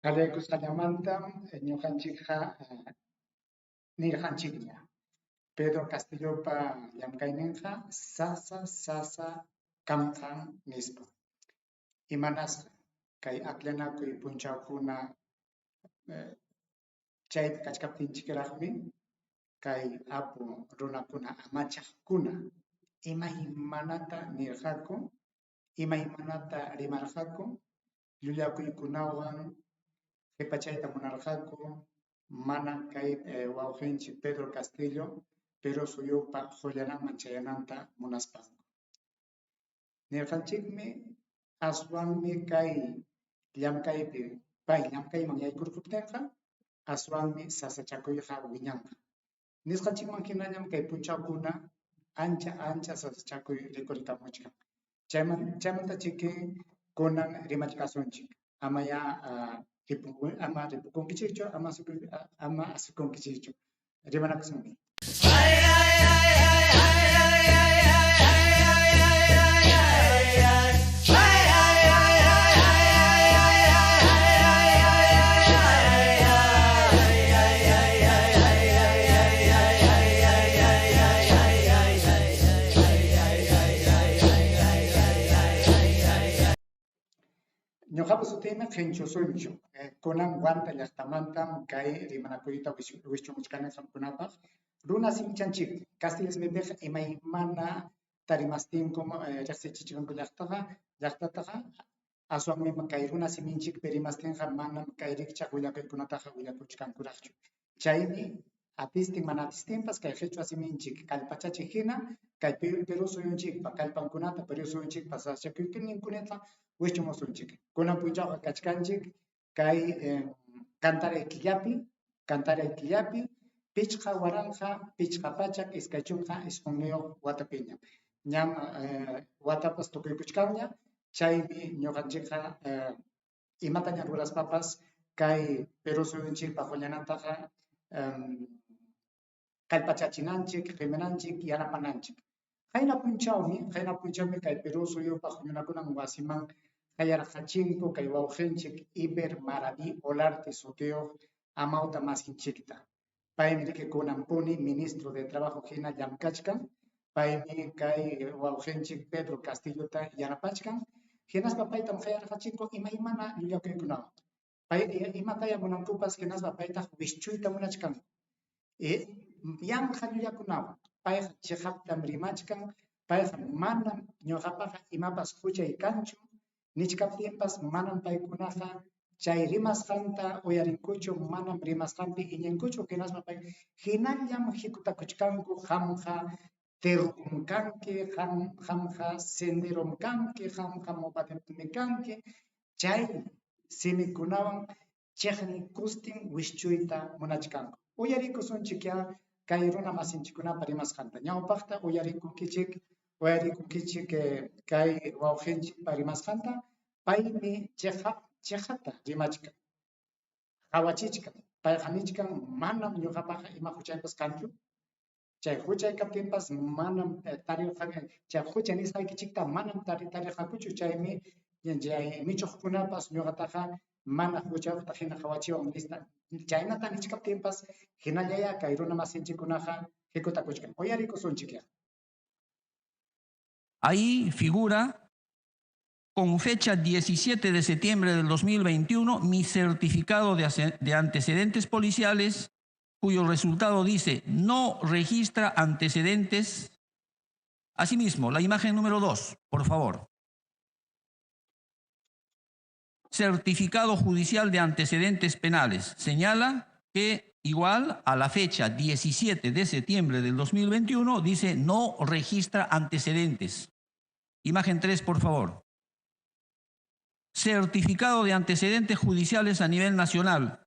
Qallaykusqallamantam ñuqanchikqa nirqanchikña Pedro Castillopa llamkayninqa sasa sasa kanqan nispa. Imanasqa kay akllanakuy punchawkuna chaypi kachkaptinchikraqmi kay apu runakuna amachaqkuna imaymanata nirqaku, imaymanata rimarqaku, llullakuykunawan qipachayta munarqaku, mana kay wawqinchik Pedro Castillo Perú suyupa qullananman chayananta munaspanku. Nirqanchikmi aswanmi kay llamkaypi pay llamkayman yaykurquptinqa aswanmi sasachakuyqa wiñanqa. Nisqanchikman hinallam kay punchawkuna ancha ancha sasachakuy rikurikamuchkan. Chayman chaymantachiki kunan rimachkasunchik. Amayá ama ripukunkichikchu, ama ama asikunkichikchu. Rimanakusunmi. Ñuqapa sutiymi Qinchu Sunchu. Kunan Huanta llaqtamantam kay rimanakuyta wischumuchkani qamkunapaq. Runa simichanchikmi. Castilla simipiqa imaymana tarimastinkum riqsichichkanku llaqtaqa llaqtataqa aswanmi kay runa siminchikpi rimastinqa manam kay rikchaq willakuykunataqa willakuchkankuraqchu. Chaymi atistin mana atistinpas kay qichwa siminchik kallpachachiq hina kay Perú suyunchikpa kallpankunata, Perú suyunchikpa sasachakuyninkunata wischumusunchik. Kunan punchawqa kachkanchik kay kantaray killapi, kantaray killapi 5529 watapiñam. Ñam watapas tukuykuchkanña, chaymi ñuqanchikqa imataña ruraspapas kay Perú suyunchikpa qullanantaqa kallpachachinanchik, qiminanchik, yanapananchik. Qayna punchawmi, qayna punchawmi kay Perú suyupa huñunakunan wasiman qayarqachinku kay wawqinchik Iber Maraví Olarte sutiyuq amawta masinchikta. Paymi riki kunanpuni ministro de Trabajo hina llamkachkan, paymi kay wawqinchik Pedro Castillota yanapachkan, hinaspa paytam qayarqachinku imaymana llullakuykunawan. Pay imataya munankupas hinaspa paytaq wischuyta munachkanku. Yanqa llullakunawan. Payqa chiqaptam rimachkan, payqa manam ñuqapaqa imapas huchay kanchu nichkaptinpas manam paykunaqa chay rimasqanta uyarinkuchu, manam rimasqanpi iñinkuchu, hinaspa pay hinallam hikutakuchkanku qamqa terrum kanki, qamqa senderom kanki, qamqa Movadefmi kanki, chay simikunawan chiqnikustin wischuyta munachkanku. Uyarikusunchikyá kay runa masinchikkunapa rimasqanta. Ñawpaqta uyarikunkichik, uyarikunkichik kay wawqinchikpa rimasqanta, paymi chiqap chiqapta rimachkan, qawachichkan. Payqa nichkan manam ñuqapaqa ima huchaypas kanchu. Chay huchay kaptinpas manam tarirqaku, chay hucha nisqaykichikta manam tarirqakuchu, chaymi chay michuqkunapas ñuqataqa mana huchayuqta hina qawachiwan nispa. Chaynata nichkaptinpas hinallayá kay runa masinchikkunaqa hikutakuchkan. Uyarikusunchikyá. Ahí figura con fecha 17 de septiembre del 2021 mi certificado de antecedentes policiales, cuyo resultado dice no registra antecedentes. Asimismo, la imagen número 2, por favor. Certificado judicial de antecedentes penales. Señala que igual a la fecha 17 de septiembre del 2021 dice no registra antecedentes. Imagen 3, por favor. Certificado de antecedentes judiciales a nivel nacional.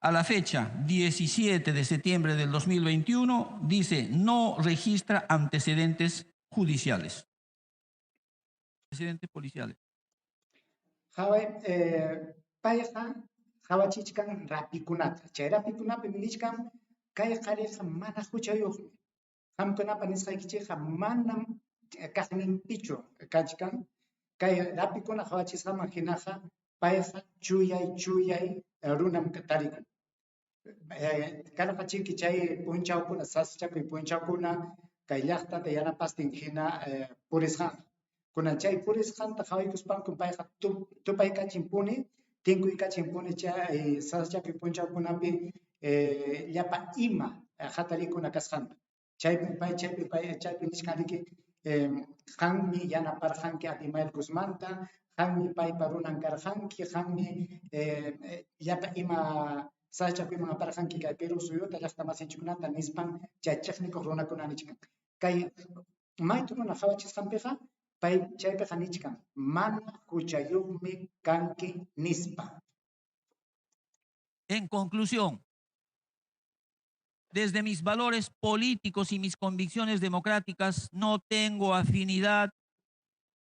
A la fecha 17 de septiembre del 2021 dice no registra antecedentes judiciales. Antecedentes policiales. Qhaway, payqa qawachichkan rapikunata. Chay rapikunapim nichkan kay qariqa mana huchayuqmi. Qamkunapa nisqaykichikqa manam kaqninpichu kachkan. Kay rapikuna qawachisqanman hinaqa Payqa chuyay chuyay runam tarikun. Karqachiki chay punchawkuna, sasachakuy punchawkuna kay llaqtata yanapastin hina purisqanqa. Kunan chay purisqanta qhawaykuspankum payqa tupaykachinpuni, tinkuykachinpuni chay sasachakuy punchawkunapi llapa ima hatarikuna kasqanta. Chaypi pay chaypi pay chaypi nichkan riki qammi yanaparqanki Abimael Guzmanta, qammi paypa runan karqanki, qammi llapa ima sasachakuyman aparqanki kay Perú suyuta llaqta masinchikkunata nispan chay chiqnikuq runakuna nichkan. Kay maytukuna qhawachisqanpiqa pay chaypiqa nichkan mana huchayuqmi kanki nispa. En conclusión, desde mis valores políticos y mis convicciones democráticas no tengo afinidad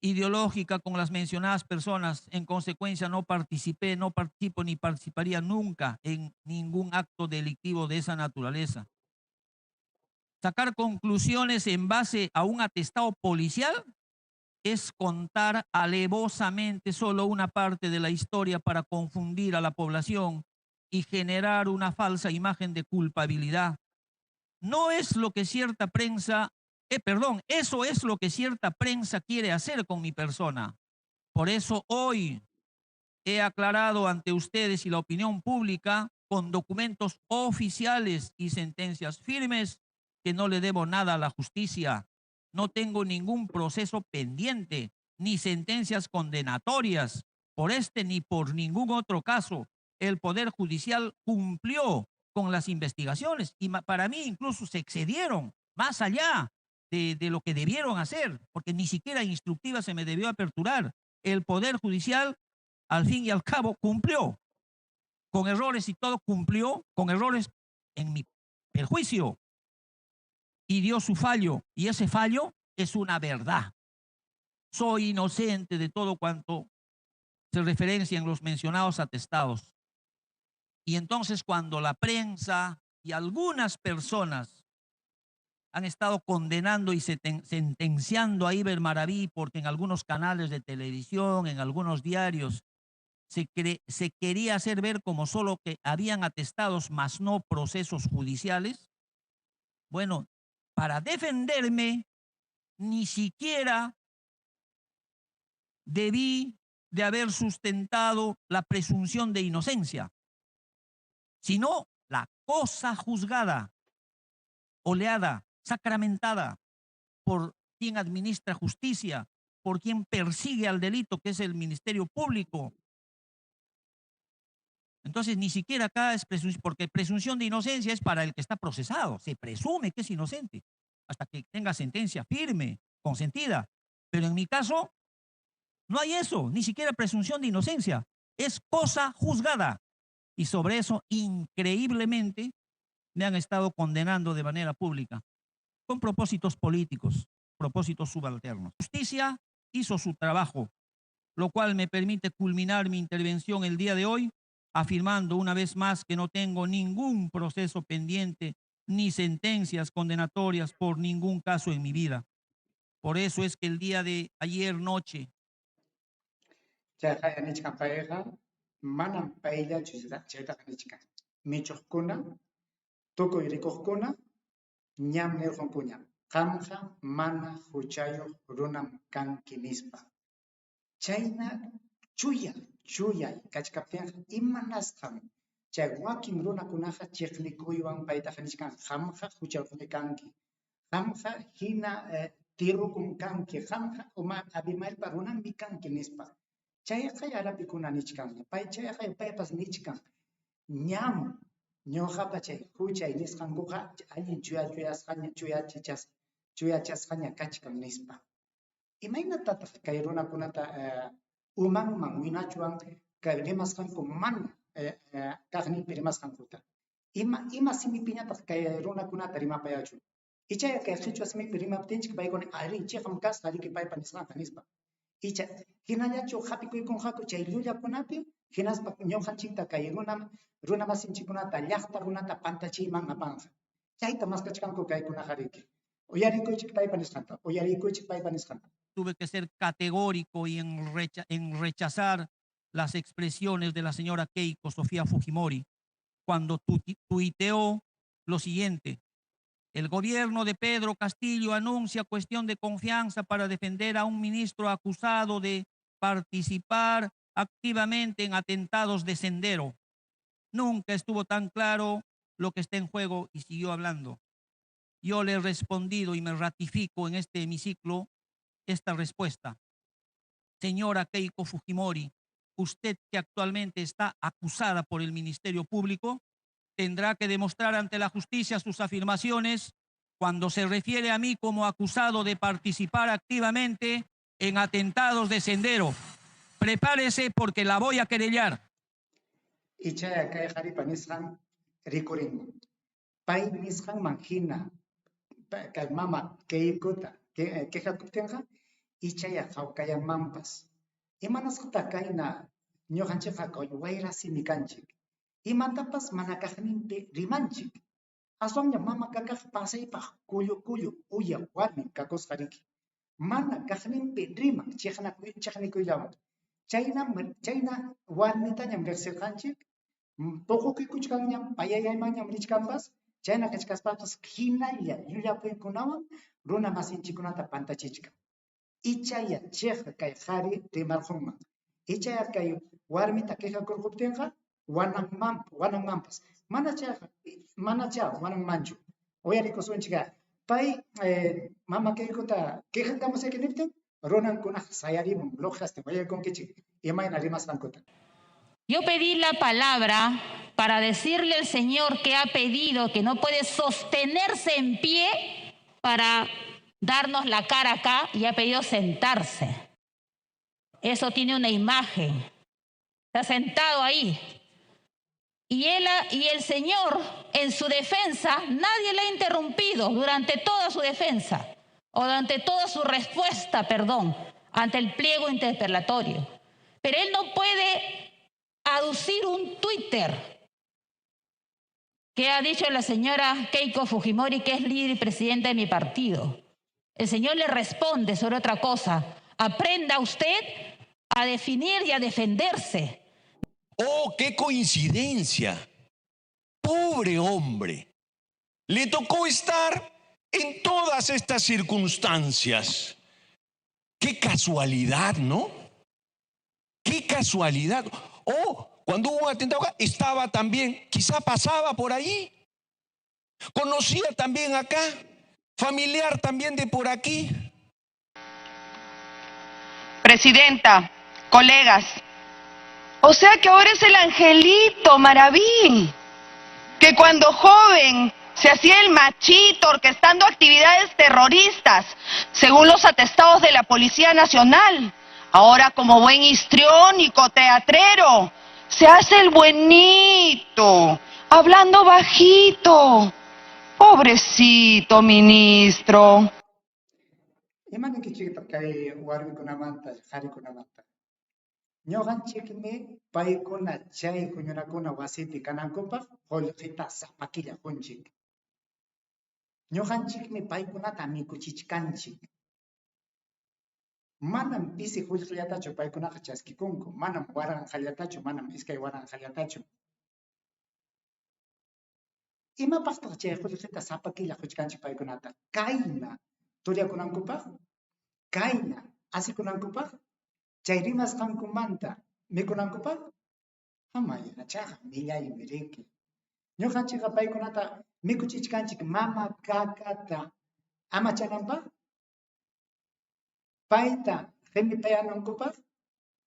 ideológica con las mencionadas personas. En consecuencia, no participé, no participo ni participaría nunca en ningún acto delictivo de esa naturaleza. Sacar conclusiones en base a un atestado policial es contar alevosamente solo una parte de la historia para confundir a la población y generar una falsa imagen de culpabilidad. No es lo que cierta prensa, perdón, eso es lo que cierta prensa quiere hacer con mi persona. Por eso hoy he aclarado ante ustedes y la opinión pública con documentos oficiales y sentencias firmes que no le debo nada a la justicia. No tengo ningún proceso pendiente, ni sentencias condenatorias por este ni por ningún otro caso. El Poder Judicial cumplió con las investigaciones y para mí incluso se excedieron más allá de lo que debieron hacer, porque ni siquiera instructiva se me debió aperturar. El Poder Judicial, al fin y al cabo, cumplió. Con errores y todo, cumplió, con errores en mi perjuicio. Y dio su fallo, y ese fallo es una verdad. Soy inocente de todo cuanto se referencia en los mencionados atestados. Y entonces cuando la prensa y algunas personas han estado condenando y sentenciando a Iber Maraví porque en algunos canales de televisión, en algunos diarios, se quería hacer ver como solo que habían atestados, mas no procesos judiciales. Bueno, para defenderme, ni siquiera debí de haber sustentado la presunción de inocencia, sino la cosa juzgada, oleada, sacramentada por quien administra justicia, por quien persigue al delito, que es el Ministerio Público. Entonces, ni siquiera acá es presunción, porque presunción de inocencia es para el que está procesado. Se presume que es inocente hasta que tenga sentencia firme, consentida. Pero en mi caso, no hay eso, ni siquiera presunción de inocencia. Es cosa juzgada. Y sobre eso, increíblemente, me han estado condenando de manera pública, con propósitos políticos, propósitos subalternos. Justicia hizo su trabajo, lo cual me permite culminar mi intervención el día de hoy, afirmando una vez más que no tengo ningún proceso pendiente ni sentencias condenatorias por ningún caso en mi vida. Por eso es que el día de ayer noche. Chayqa nichkan payqa manam payllachu chaytaqa nichkan. Michuqkuna, tukuy rikuqkuna, ñam nirqunkuña. Qamqa mana huchayuq runam kanki nispa. Chayna chuya, chuyay kachkaptinqa imanasqam chay wakin runakunaqa chiqnikuywan paytaqa nichkan qamqa huchayuqmi kanki. Qamqa hina tirukum kanki, qamqa Abimaelpa runanmi kanki nispa. Chayqa yarapikuna nichkanña. Pay chayqa paypas nichkan. Ñam ñuqapa chay huchay nisqankuqa allin chuyachasqaña chuyachasqaña kachkan nispa. Imaynatataq kay runakunata umanman winachuwan kay rimasqanku mana kaqninpi rimasqankuta? Ima simipiñataq kay runakunata rimapayachu? Ichaqa kay qhichwa simipi rimaptinchik paykuna arí chiqam kasqa riki paypa nisqanqa nispa. Icha hinallachu hapikuykunqaku chay llullakunapi hinaspa ñuqanchikta kay runa masinchikkunata llaqta runata pantachiyman apanqa. Chayta maskachkanku kaykunaqa riki. Uyarikuychik paypa nisqanta, uyarikuychik paypa nisqanta. Tuve que ser categórico y en rechazar las expresiones de la señora Keiko Sofía Fujimori cuando tuiteó lo siguiente: el gobierno de Pedro Castillo anuncia cuestión de confianza para defender a un ministro acusado de participar activamente en atentados de Sendero. Nunca estuvo tan claro lo que está en juego, y siguió hablando. Yo le he respondido y me ratifico en este hemiciclo esta respuesta. Señora Keiko Fujimori, usted que actualmente está acusada por el Ministerio Público, tendrá que demostrar ante la justicia sus afirmaciones cuando se refiere a mí como acusado de participar activamente en atentados de Sendero. Prepárese porque la voy a querellar. Ichaya kay qharipa nisqan rikurinman. Pay nisqanman hina kay mama Keikota quejakuptinqa ichaya hawkayanmanpas. Imanasqataq kayna ñuqanchikqa wayra simi kanchik? Imatapas mana kaqninpi rimanchik. Aswanña mama kakaq pasaypaq kullu kullu uya warmi kakusqa riki. Mana kaqninpi riman chiqnikuyllawan. Chayna warmitañam riqsirqanchik, puqukuykuchkanñam, payayaymanñam richkanpas, chayna kachkaspapas hinalla llullakuykunawan runa masinchikkunata pantachichkan. Ichaya chiqa kay qhari rimarqunman. Ichaya kay warmita quejakurquptinqa wananmanpas. Manacha wananmanchu. Uyarikusunchik pay mama Keikota quejankamusayki niptin runankuna sayarimun loqhastin uyarikunkichik imayna rimasqankuta. Yo pedí la palabra para decirle al señor que ha pedido que no puede sostenerse en pie para darnos la cara acá y ha pedido sentarse. Eso tiene una imagen. Está sentado ahí. Y el señor, en su defensa, nadie le ha interrumpido durante toda su defensa, o durante toda su respuesta, perdón, ante el pliego interpelatorio. Pero él no puede aducir un Twitter que ha dicho la señora Keiko Fujimori, que es líder y presidenta de mi partido. El señor le responde sobre otra cosa. Aprenda usted a definir y a defenderse. ¡Oh, qué coincidencia! Pobre hombre. Le tocó estar en todas estas circunstancias. ¡Qué casualidad!, ¿no? ¡Qué casualidad! Oh, cuando hubo un atentado acá, estaba también, quizá pasaba por ahí. Conocía también acá, familiar también de por aquí. Presidenta, colegas, o sea que ahora es el angelito Maraví, que cuando joven se hacía el machito orquestando actividades terroristas, según los atestados de la Policía Nacional. Ahora, como buen histriónico teatrero, se hace el buenito, hablando bajito. Pobrecito ministro. Ima ninkichiktaq kay warmikunamanta, qharikunamanta? Ñuqanchikmi paykuna chay huñunakuna wasipi kanankupaq qullqita sapa killa qunchik. Ñuqanchikmi paykunata mikuchichkanchik. Manam pisi qullqillatachu paykunaqa chaskikunku, manam waranqallatachu, manam iskay waranqallatachu. Imapaqtaq chay qullqita sapa killa quchkanchik paykunata? Kayna turiakunankupaq, kayna asikunankupaq, chay rimasqankumanta mikunankupaq, amaya chaqa millaymi riki. Ñuqanchikqa paykunata mikuchichkanchik mama kakata amachananpaq, payta qimipayanunkupaq,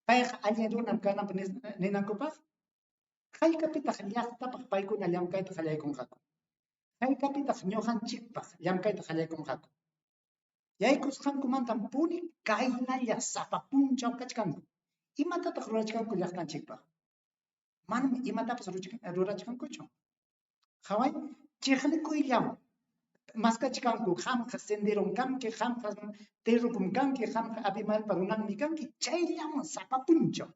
payqa allin runam kananpaq ninankupaq. Haykapitaq llaqtapaq paykuna llamkayta qallaykunqaku? Haykapitaq ñuqanchikpaq llamkayta qallaykunqaku? Yaykusqankumantam puni kaynalla sapa punchaw kachkanku. Imatataq rurachkanku llaqtanchikpaq? Manam imatapas rurachkankuchu. Qhaway, chiqnikuyllawan maskachkanku, qamqa senderom kanki, qamqa terrukum kanki, qamqa Abimaelpa runanmi kanki, chayllawan sapa punchaw.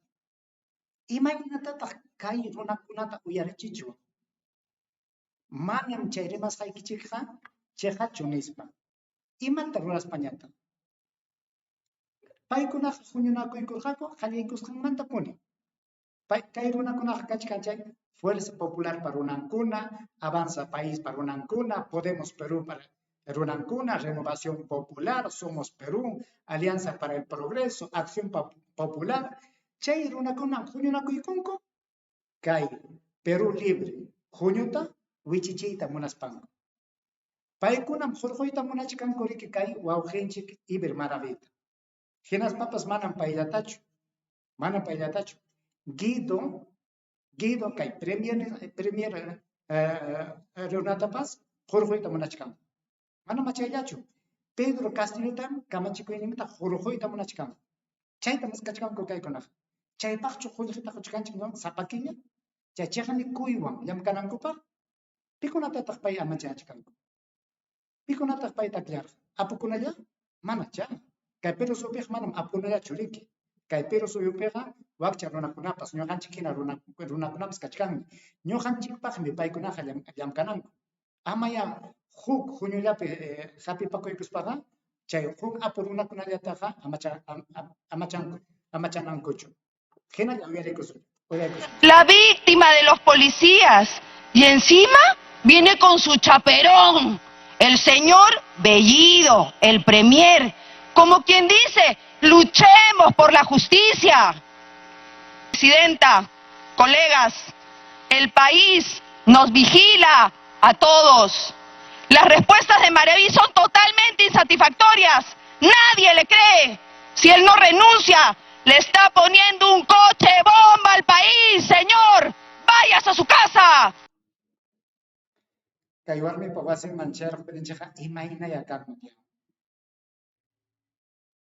Imaynatataq kay runakunata uyarichichwan? Manam chay rimasqaykichikqa chiqachu nispa. Imata ruraspañataq? Paykunaqa huñunakuykurqaku qallaykusqanmantapuni. Kay runakunaqa kachkan chay Fuerza Popularpa runankuna, Avanza Paíspa runankuna, Podemos Perúpa runankuna, Renovación Popular, Somos Perú, Alianza para el Progreso, Acción Popular. Chay runakunam huñunakuykunku kay Perú Libre huñuta wichichiyta munaspanku. Paykunam hurquyta munachkanku riki kay wawqinchik Iber Maravita. Hinaspapas manam payllatachu, manam payllatachu. Guido, Guido kay premier, premier runatapas hurquyta munachkanku. Manam chayllachu. Pedro Castillotam kamachikuyninta hurquyta munachkanku. Chayta maskachkanku kaykunaqa. Chaypaqchu qullqita quchkanchik sapa killa? Chay chiqnikuywan llamkanankupaq? Pikunatataq pay amachachkanku? Pikunataq payta akllarqa? Apukunalla? Manachá. Kay Perú suyupiqa manam apukunallachu riki. Kay Perú suyupiqa wakcha runakunapas, ñuqanchik hina runakunapas kachkanmi. Ñuqanchikpaqmi paykunaqa llamkananku. Amayá huk huñullapi hap'ipakuykuspaqa chay huk apu runakunallataqa amachanankuchu. Hinalla uyarikusun. La víctima de los policías. Y encima viene con su chaperón, el señor Bellido, el premier, como quien dice, luchemos por la justicia. Presidenta, colegas, el país nos vigila a todos. Las respuestas de Maraví son totalmente insatisfactorias. Nadie le cree. Si él no renuncia, le está poniendo un coche bomba al país, señor. Váyase a su casa. Kay warmipa wasinman chayarquptinchikqa imaynaya kanman.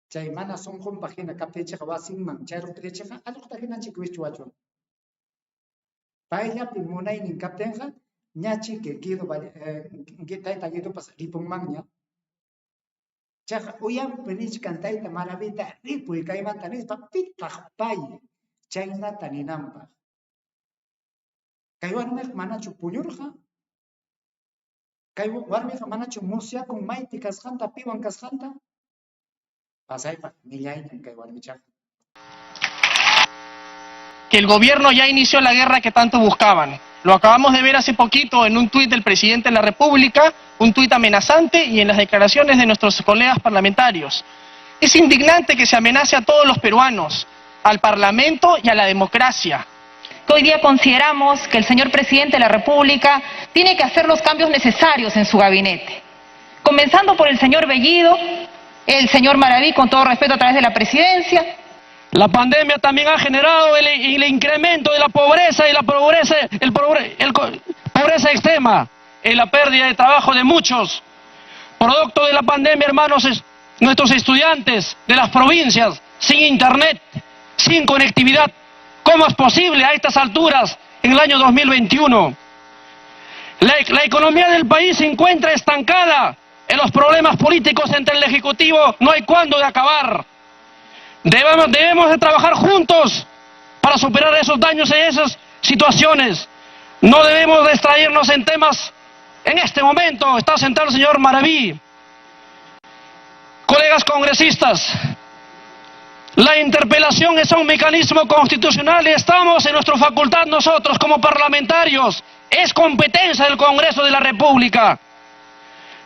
Chay mana sunqunpaq hina kaptinchikqa wasinman chayarquptinchikqa allquta hinachik wischuwachwan. Payllapi munaynin kaptinqa ñachiki Guido tayta Guidopas ripunmanña. Chayqa uyanpi nichkan tayta Maravita ripuy kaymanta nispa pitaq pay chaynata ninanpaq. Kay warmiqa manachu puñurqa? Kay warmiqa manachu musyakun maypi kasqanta, piwan kasqanta? Pasaypaq millayñam kay warmichaqa. Que el gobierno ya inició la guerra que tanto buscaban. Lo acabamos de ver hace poquito en un tuit del presidente de la República, un tuit amenazante y en las declaraciones de nuestros colegas parlamentarios. Es indignante que se amenace a todos los peruanos, al Parlamento y a la democracia. Que hoy día consideramos que el señor presidente de la República tiene que hacer los cambios necesarios en su gabinete, comenzando por el señor Bellido, el señor Maraví, con todo respeto, a través de la presidencia. La pandemia también ha generado el incremento de la pobreza y la pobreza, el pobre, el pobreza extrema y la pérdida de trabajo de muchos. Producto de la pandemia, hermanos, nuestros estudiantes de las provincias sin internet, sin conectividad. ¿Cómo es posible a estas alturas en el año 2021? La economía del país se encuentra estancada en los problemas políticos entre el Ejecutivo, no hay cuándo de acabar. Debemos de trabajar juntos para superar esos daños y esas situaciones. No debemos distraernos en temas. En este momento está sentado el señor Maraví. Colegas congresistas, la interpelación es un mecanismo constitucional y estamos en nuestra facultad nosotros como parlamentarios. Es competencia del Congreso de la República.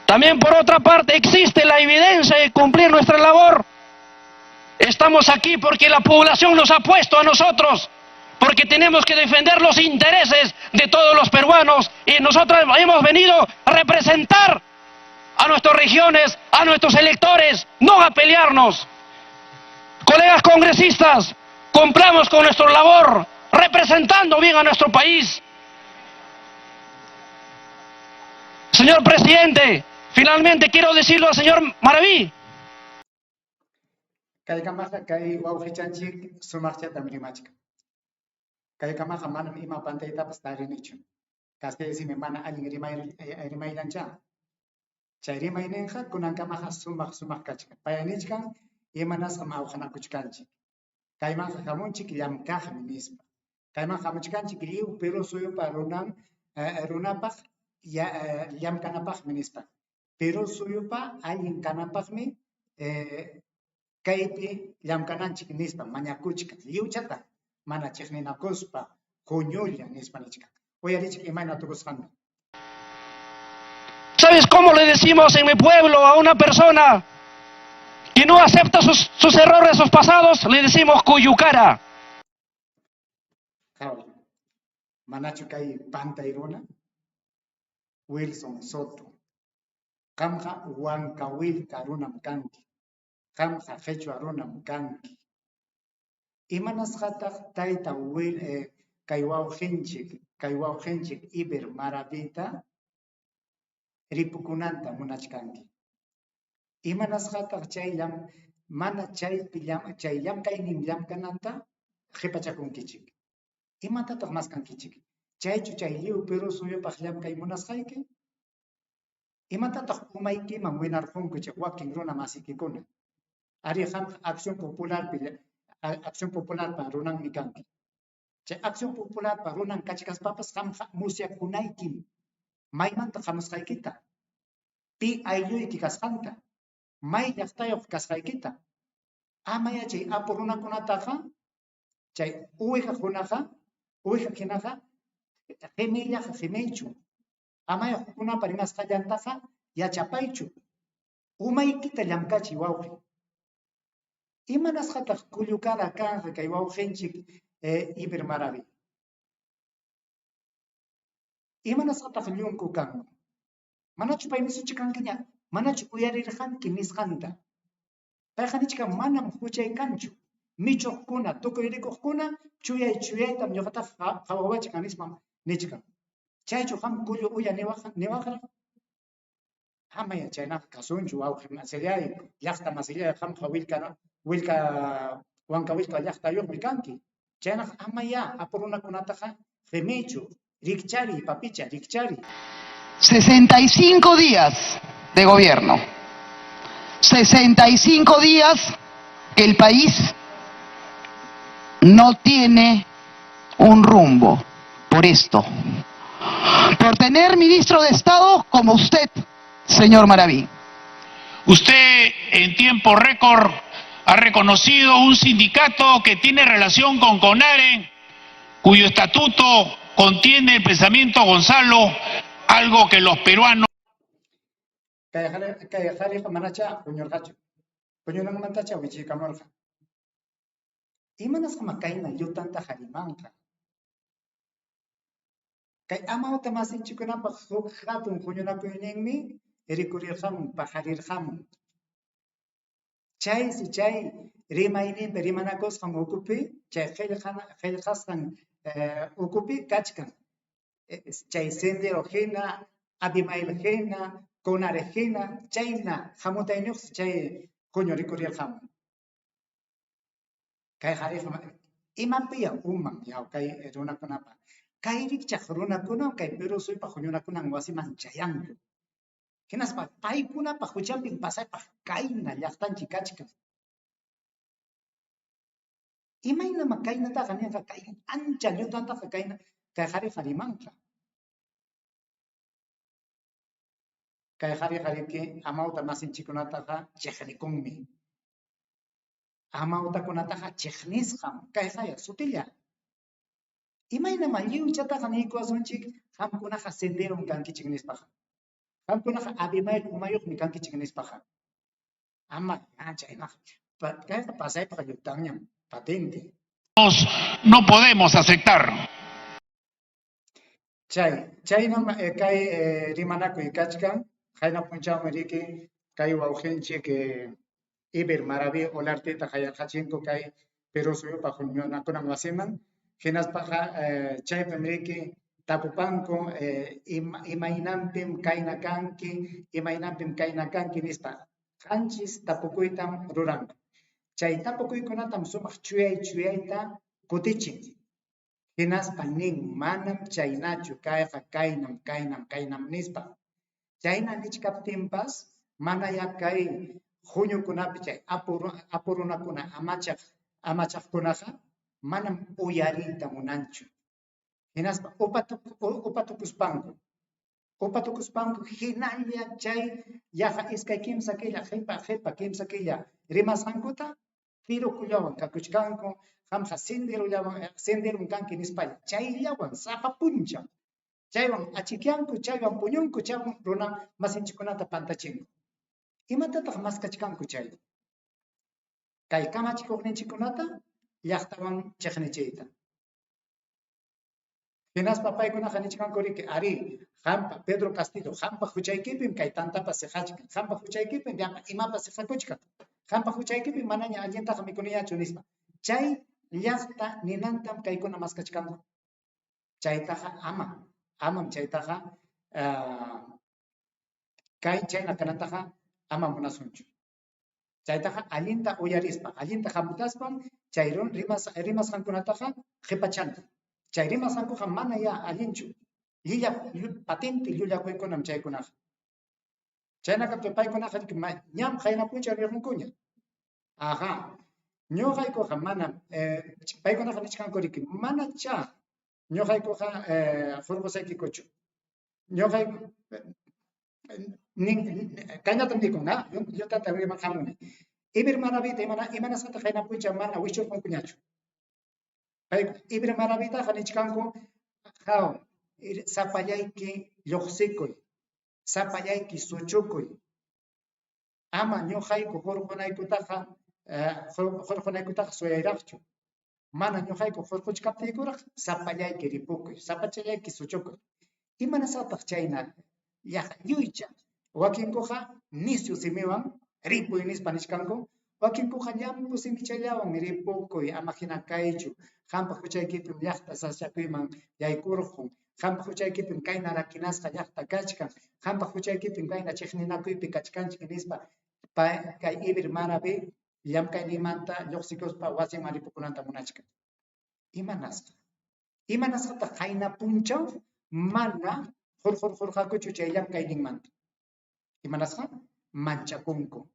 También, por otra parte, existe la evidencia de cumplir nuestra labor. Estamos aquí porque la población nos ha puesto a nosotros, porque tenemos que defender los intereses de todos los peruanos y nosotros hemos venido a representar a nuestras regiones, a nuestros electores, no a pelearnos. Colegas congresistas, cumplamos con nuestra labor, representando bien a nuestro país. Señor presidente, finalmente quiero decirlo al señor Maraví. Kaykamaqa kay wawqichanchik sumaqchatam rimachkan. Kaykamaqa manam ima pantaytapas tarinichu. Kastilla simi mana allin rimayllancha. Chay rimayninqa kunankamaqa sumaq sumaq kachkan. Pay nichkan imanasqam awqanakuchkanchik. Kaymanqa hamunchik llamkaqmi nispa. Kaymanqa hamuchkanchik lliw Perú suyupa runapaq llamkanapaqmi nispa. Perú suyupa allin kananpaqmi kaypi llamkananchik nispa mañakuchkan lliwchata. mana chiqninakuspa huñulla nispa nichkan. Uyarichik imayna tukusqanta. ¿Sabes cómo le decimos en mi pueblo a una persona que no acepta sus, sus errores, sus pasados? Le decimos cuyucara. Qhaway. Manachu kay pantay runa? Wilson Soto. Qamqa Huancawilca runam kanki. Qamqa qhichwa runam kanki. Imanasqataq tayta Wil, eh, kay wawqinchik, kay wawqinchik Iber Maravita ripukunanta munachkanki? Imanasqataq chay llam, mana chaypi llam, chay llamkaynin llamkananta qipachakunkichik? Imatataq maskankichik? Chaychu chay lliw Perú suyupaq llamkay munasqayki? Imatataq umaykiman winarqunku chay wakin runa masiykikuna? Ari qamqa Acción Popularpi Acción Popularpa runanmi kanki. Chay Acción Popularpa runan kachkaspapas qamqa musyakunaykim maymanta hamusqaykita, pi aylluyki kasqanta, may llaqtayuq kasqaykita. Amaya chay apu runakunataqa chay uwihakunaqa uwiha hinaqa qimiyllaqa qimiychu. Amaya hukkunapa rimasqallantaqa yachapaychu. Umaykita llamkachiy wawqi. Imanasqataq kullukara kanqa kay wawqinchik eh, Iber Maravi? Imanasqataq llunku kanman? Manachu pay nisuchkankiña? Manachu uyarirqanki nisqanta? Payqa nichkan manam huchay kanchu. Michuqkuna, tukuy rikuqkuna chuyay chuyaytam ñuqataqa qhawawachkan nispam nichkan. Chaychu qam kullu uya niwaqraq? Amaya chaynaqa kasunchu wawqi masillay, llaqta masillay, qamqa willka willka Wanka willka llaqtayuqmi kanki. Chaynaqa amaya apu runakunataqa qimiychu. Rikchariy, papicha, rikchariy. 65 días de gobierno. 65 días que el país no tiene un rumbo por esto. Por tener ministro de Estado como usted, señor Maraví. Usted en tiempo récord ha reconocido un sindicato que tiene relación con CONARE, cuyo estatuto contiene el pensamiento Gonzalo, algo que los peruanos... Kay qhariqa manachá puñurqachu. Puñunanmantachá wichiykamurqa. Imanasqamá kayna llutantaqa rimanqa? Kay amawta masinchikkunapaq huk hatun huñunakuyninmi rikurirqamun, paqarirqamun. Chaysi chay rimayninpi rimanakusqan ukupi, chay qillqasqan eh, ukupi kachkan. Eh, chay Sendero hina, Abimael hina, Conare hina, chayna hamutayniyuqsi chay huñu rikurirqamun. Kay qhariqa imapiya uman yaw kay runakunapa. Kay rikchaq runakunam kay Perú suyupaq huñunakunan wasiman chayanku. Hinaspa paykunapa huchanpim pasaypaq kayna llaqtanchik kachkan. Imaynamá kaynataqa ninqa kay ancha llutantaqa kayna kay qhariqa rimanqa. Kay qhariqa riki amawta masinchikkunataqa chiqnikunmi. Amawtakunataqa chiqnisqam kayqaya sutilla. Imaynamá lliwchataqa niykuwasunchik qamkunaqa senderom kankichik nispaqa. Qamkunaqa Abimael umayuqmi kankichik nispaqa. Ama chaynaqa kayqa pasaypaq llutanñam patente. No podemos aceptar. Chay chaynam eh, kay eh, rimanakuy kachkan qayna p'unchawmi riki kay wawqinchik eh, Iber Maraví Olarteta qayarqachinku kay Perú suyupaq huñunakunan wasiman hinaspaqa chaypim riki tapupanku imaynanpim kayna kanki imaynanpim kayna kanki nispa qanchis tapukuytam ruranku chay tapukuykunatam sumaq chuyay chuyayta kutichin Hinaspa nin manam chaynachu kayqa kaynam kaynam kaynam nispa. Chayna nichkaptinpas manayá kay huñukunapi chay apu runakuna amachaq amachaqkunaqa manam uyariyta munanchu. Hinaspa upatukuspanku upatukuspanku hinalla chay yaqa iskay kimsa killa qipa qipa kimsa killa rimasqankuta. Tirukullawan kakuchkanku, qamqa senderollawan senderom kanki nispalla, chayllawan sapa punchaw. Chaywan achikyanku, chaywan puñunku, chaywan runa masinchikkunata pantachinku. Imatataq maskachkanku chay? Kay kamachikuqninchikkunata llaqtawan chiqnichiyta. Hinaspa paykunaqa nichkanku riki, arí, qampa Pedro Castillo, qampa huchaykipim kay tantapas siqachkan, qampa huchaykipim llapa imapas siqakuchkan, qampa huchaykipim manaña allintaqa mikuniñachu nispa. Chay llaqta ninantam kaykuna maskachkanku. Chaytaqa ama, amam chaytaqa kay chayna kanantaqa ama munasunchu. Chaytaqa allinta uyarispa, allinta hamutaspam chay rimasqankunataqa qhipachana. Chay rimasqankuqa mana ya allinchu. Llilla patente llullakuykunam chaykunaqa. Chayna kaptin paykunaqa ñam qayna punchaw nirqunkuña. Ajá. Ñuqaykuqa manam paykunaqa nichkanku riki manachá ñuqaykuqa hurqusaykikuchu. Ñuqayku nin kaynatam nikun, ah, llutata rimarqamuni. Iber Maravita imanasqataq qayna punchaw mana wichurqunkuñachu? Pay Iber Maravitaqa nichkanku, haw, sapallayki lluqsikuy, sapallayki suchukuy. Ama ñuqayku hurqunaykutaqa hurqunaykutaqa suyayraqchu. Mana ñuqayku hurquchkaptiykuraq sapallayki ripukuy, sapachallayki suchukuy. Imanasqataq chayna llaqlluycha? Wakinkuqa nisyu simiwan ripuy nispa nichkanku, wakinkuqa llampu simichallawan ripukuy, ama hina kaychu, qampa huchaykipim llaqta sasachakuyman yaykurqun, qampa huchaykipim kayna rakinasqa llaqta kachkan, qampa huchaykipim kayna chiqninakuypi kachkanchik nispa kay Iber Maravi llamk'ayninmanta lluqsikuspa wasinman ripukunanta munachkan. Imanasqa? Imanasqataq qayna punchaw mana hurqurqurqakuchu chay llamk'ayninmanta? Imanasqa? Manchakunku.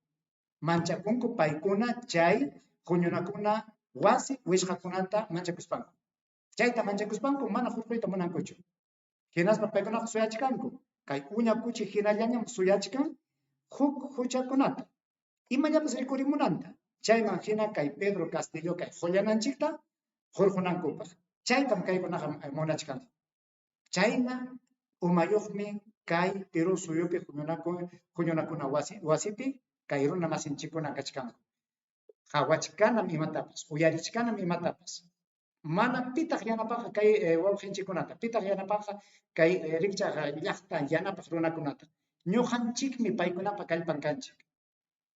Manchakunku paykuna chay huñunakuna wasi wichqakunanta manchakuspanku. Chayta manchakuspanku mana hurquyta munankuchu. Hinaspa paykunaqa suyachkanku. Kay uña kuchi hinallañam suyachkan huk huchakunata. Imallapas rikurimunanta. Chayman hina kay Pedro Castillo kay qullananchikta hurqunankupaq. Chaytam kaykunaqa munachkanku. Chayna umayuqmi kay Perú suyupi huñunakuna wasipi kay runa masinchikkuna kachkanku. Qawachkanam imatapas, uyarichkanam imatapas. Mana pitaq yanapanqa kay wawqinchikkunata, pitaq yanapanqa kay rikchaq llaqta yanapaq runakunata. Ñuqanchikmi paykunapa kallpan kanchik.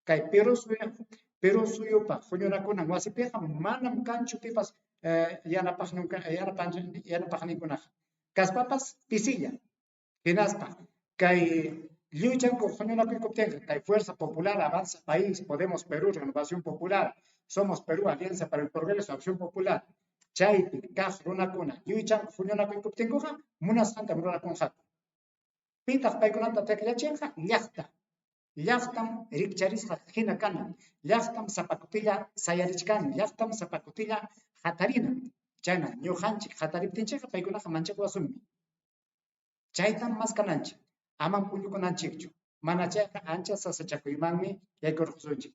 Kay Perú suyu Perú suyupa huñunakunan wasipiqa manam kanchu pipas yanapaqninkunaqa. Kaspapas pisilla. Hinaspa kay lluychanku huñunakuykuptinqa kay Fuerza Popular, Avanza País, Podemos Perú, Renovación Popular, Somos Perú, Alianza para el Progreso, Acción Popular, chaypi kaq runakuna lluychanku huñunakuykuptinkuqa munasqantam rurakunqaku. Pitaq paykunata tiqllachinqa? Llaqta. Llaqtam rikcharisqa hina kanan, llaqtam sapa kutilla sayarichkanan, llaqtam sapa kutilla hatarinan. Chayna ñuqanchik hatariptinchikqa paykunaqa manchakuwasunmi. Chaytam maskananchik, amam puñukunanchikchu, mana chayqa ancha sasachakuymanmi yaykurqusunchik.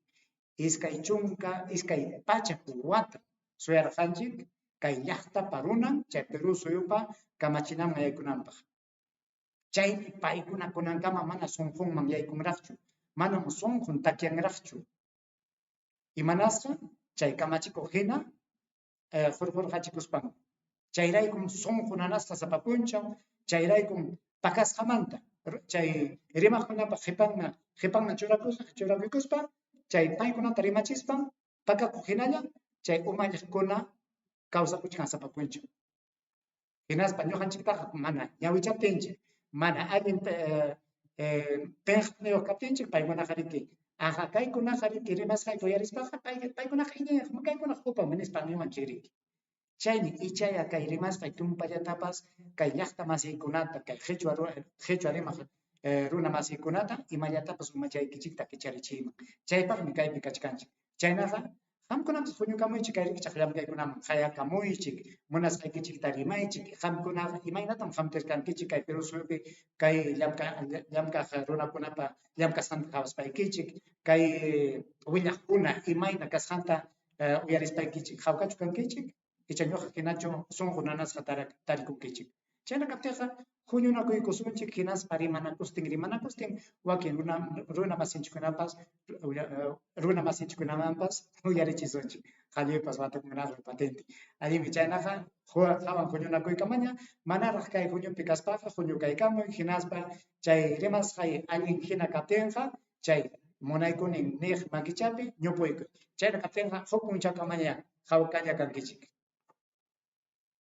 22 wata suyarqanchik kay llaqtapa runan chay Perú suyupa kamachinanman yaykunanpaq. Chaymi paykuna kunankama mana sunqunman yaykunraqchu, manam sunqun takyanraqchu. Imanasqa chay kamachikuq hina hurqurqachikuspanku. Chayraykum sunqu nanasqa sapa punchaw, chayraykum pakasqamanta chay rimaqkunapa qipanman qipanman churakuykuspa chay paykunata rimachispan pakakuq hinalla chay umalliqkuna kawsakuchkan sapa punchaw. Hinaspa ñuqanchiktaqa mana ñawichaptinchik, mana allin pinqayniyuq kaptinchik paykunaqa riki aja kaykunaqa riki rimasqayta uyarispaqa paykunaqa iñiyaqmi kaykunaqa upam nispa niwanchik riki. Chaymi ichaya kay rimasqay tumpallatapas kay llaqta masiykunata, kay qhichwa qhichwa rimaq runa masiykunata imallatapas umachaykichikta kicharichiyman. Chaypaqmi kaypi kachkanchik. Chaynaqa qamkunapas huñukamuychik kay rikchaq llamkaykunaman, qayakamuychik, munasqaykichikta rimaychik. Qamkunaqa imaynatam hamtirqankichik kay Perú suyupi kay llamkaq runakunapa llamkasqanta qawaspaykichik, kay willaqkuna imayna kasqanta Uyarispaykichik hawkachu kankichik? Icha ñuqa hinachu sunqu nanasqa tarikunkichik? Chayna kaptinqa huñunakuykusunchik hinaspa rimanakustin rimanakustin wakin runa runa masinchikkunapas runa masinchikkunamanpas uyarichisunchik. Qalluypas watukunraqmi patente. Allinmi chaynaqa hawan huñunakuykamaña manaraq kay huñupi kaspaqa huñukaykamuy hinaspa chay rimasqay allin hina kaptinqa chay munaykunin niq makichapi ñupuykuy. Chayna kaptinqa huk punchawkamaña hawkalla kankichik.